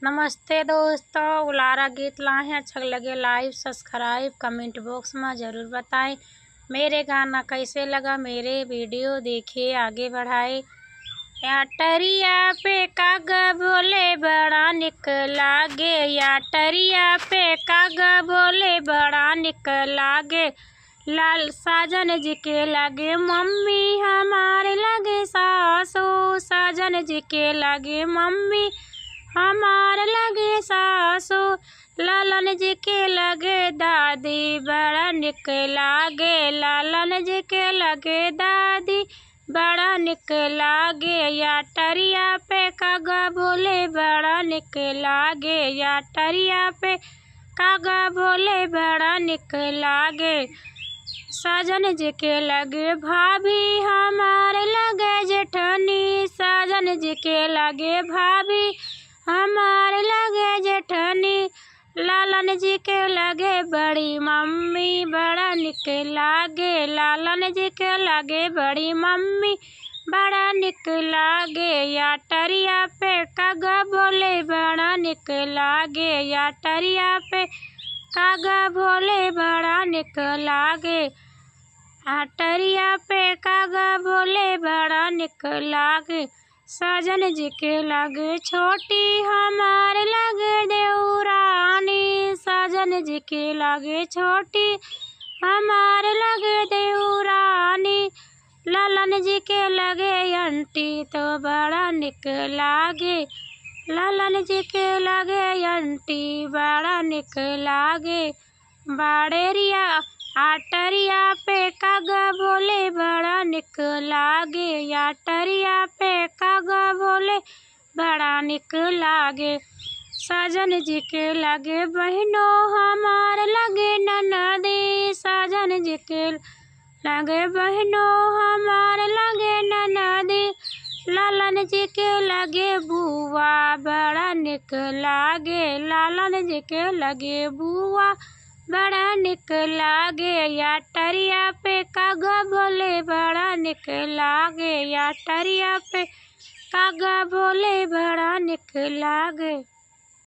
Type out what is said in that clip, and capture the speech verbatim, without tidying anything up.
नमस्ते दोस्तों, उलारा गीत लाए हैं, अच्छा लगे like, subscribe, comment box में जरूर बताएं। मेरे गाना कैसे लगा, मेरे video देखिए, आगे बढ़ाए। या टरिया पे कागा बोले बड़ा निक लागे, या टरिया पे कागा बोले बड़ा निक लागे। लाल साजन जी के लगे मम्मी, हमार लगे सासू, साजन जी के लगे मम्मी, हमार लगे सासू। लालन जी के लगे दादी, बड़ा निक लागे, लालन जी के लगे दादी, बड़ा निक लागे। या टरिया पे कागा बोले बड़ा निक लागे, या टरिया पे कागा बोले बड़ा निक लागे। साजन जी के लगे भाभी, हमार लगे जेठनी, साजन जी के लगे भाभी, हमार लगे जेठनी। लालन जी के लगे बड़ी मम्मी, बड़ा निक लागे, लालन जी के लगे बड़ी मम्मी, बड़ा निक लागे। या टरिया पे कागा बोले बड़ा निक लागे, या टरिया पे कागा बोले बड़ा निक लागे। आ टरिया पे कागा बोले बड़ा निक लागे। साजन जी के लगे छोटी, हमार लगे देवरानी, साजन जी के लगे छोटी, हमार लगे देवरानी। लालन जी के लगे आंटी तो बड़ा निक लागे, लालन जी के लगे आंटी बड़ा निक लागे। बाड़ेरिया आ टरिया पे कागा बोले बड़ा निक लागे, या टरिया पे कागा बोले बड़ा निक लागे। साजन जी के लगे बहिनो, हमार लगे ननदी, साजन जी के लगे बहिनो, हमार लगे ननदी। लालन जी के लगे बुआ, बड़ा निक लागे, लालन जी के लगे बुआ, बड़ा निक लागे। या टरिया पे कागा बोले बड़ा निक लागे, या टरिया पे कागा बोले बड़ा निक लागे।